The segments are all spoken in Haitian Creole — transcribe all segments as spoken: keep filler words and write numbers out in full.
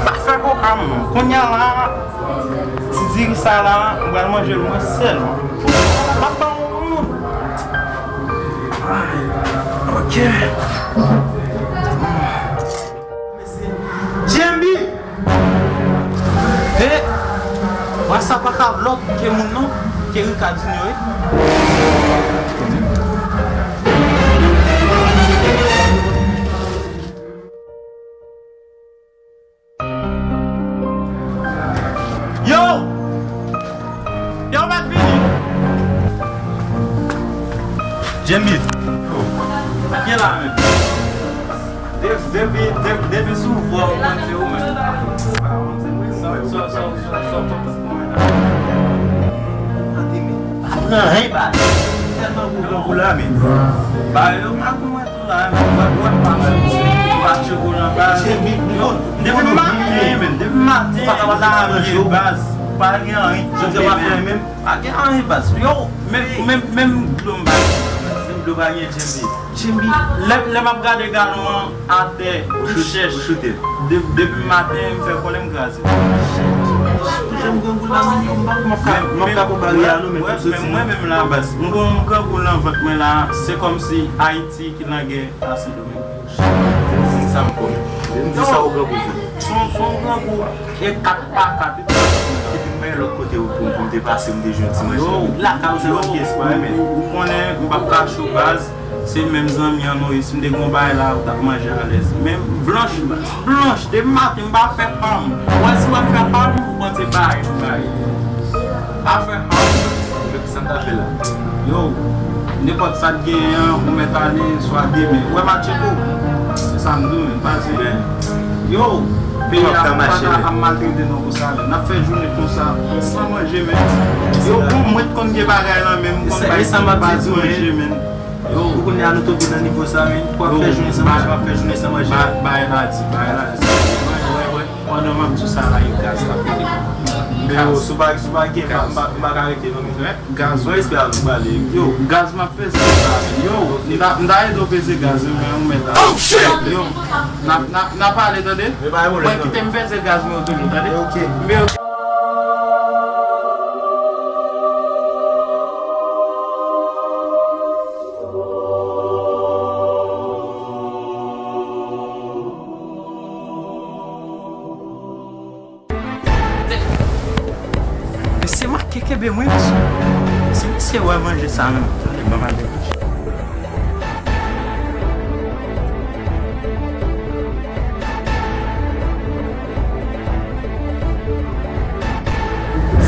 Pa fè koka, m. Kounye a la, ti diri sa la, m pral manje l mwen sèlman. M ap ba yon moun. Ok. Djenbi! E, wè sa pa ka lòt ke moun non, ke Ricardinho ye. Yo! Yo, mèt vini! Djenbi! Sa k gen la menm? De- Depi, de- depi sou vwa, ou konn se ou menm. Sa, sa, sa, sa, sa, Pa pran anyen, baz. Tèlman gwo grangou la, men. Ba, yo pa konn mwen tou la, men. Wè, wè, pa mwen. Pa tcheko nan baz. Yo, depi maten, men. Depi maten, la, baz. Pa gen anyen. Jodi a, pa fè menm. Pa gen anyen, baz. Yo, menm, menm, menm dlo m pa gen. Menm dlo pa gen, Djenbi. Djenbi, lè, lè m ap gade galon an atè, m chèch. Ou choute. De- depi maten, m fè kòlè m kraze. Jan m grangou la, m pa m ap ka, m ap ka konpare a non, men pou soti. Mwen menm la, baz, m gon grangou nan vant mwen la, se kòmsi Ayiti ki nan gè a Sendomeng. Se sa m konnen. Depi m di sa, ou grangou vre. Se yon, se yon grangou e kat pa kat. Epi m pa gen lòt kote pou, pou m te pase, m te jwenn ti manje. Yo, lakay ou se lòt pyès, pa renmen. Ou konnen, m p ap kache w, baz. Se menm zanmi an nou ye. Si m te gen yon bagay la, ou t ap manje alèz. Men blanch, blanch, depi maten, m pa fè pa m. Ou wè si w ap fè pa m, ou konn se bagay m bay. Pa fè pa m. Sa m ta fè la? Yo, nenpòt sa k genyen an, ou mèt ale, swa demen. Ou wè match pou? Se sa m di w, men, pase. Yo, peyi a pa ka ap maltrete nou konsa, men. N ap fè jounen konsa, san manje, men. Yo, bon, mwen t konn gen bagay lan, men m konn bay ti baz manje, men. Yo, ou konnen a nou tonbe nan nivo sa, men. W ap fè jounen san manje, m ap fè jounen san manje. Bay la di, bay la di. Wè, wè, wè. Pandan m ap di w sa la, e gaz k ap pete. Men yo, si w pa, si w pa gen, m pa, m pa, m pa ka rete non, men. Gaz. Mwen espere nou prale. Yo, gaz m ap peze la, men. Yo, m ta, m ta ede w peze gaz, men ou mèt la. Yo, n ap, n ap, n ap pale, tande? Mwen kite m peze gaz mwen yo toujou, tande? Ok. Men yo. Mesye make kenbe mwen, mesye. Si mesye wè manje sa menm, tande, ban m al degaje.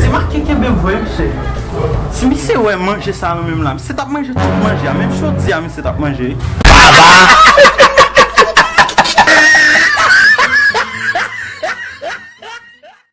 Se make kenbe m vre, mesye. Si misye wè manje sa yo menm la, misye t ap manje tout manje a. Menm jodi a, misye t ap manje. Baba!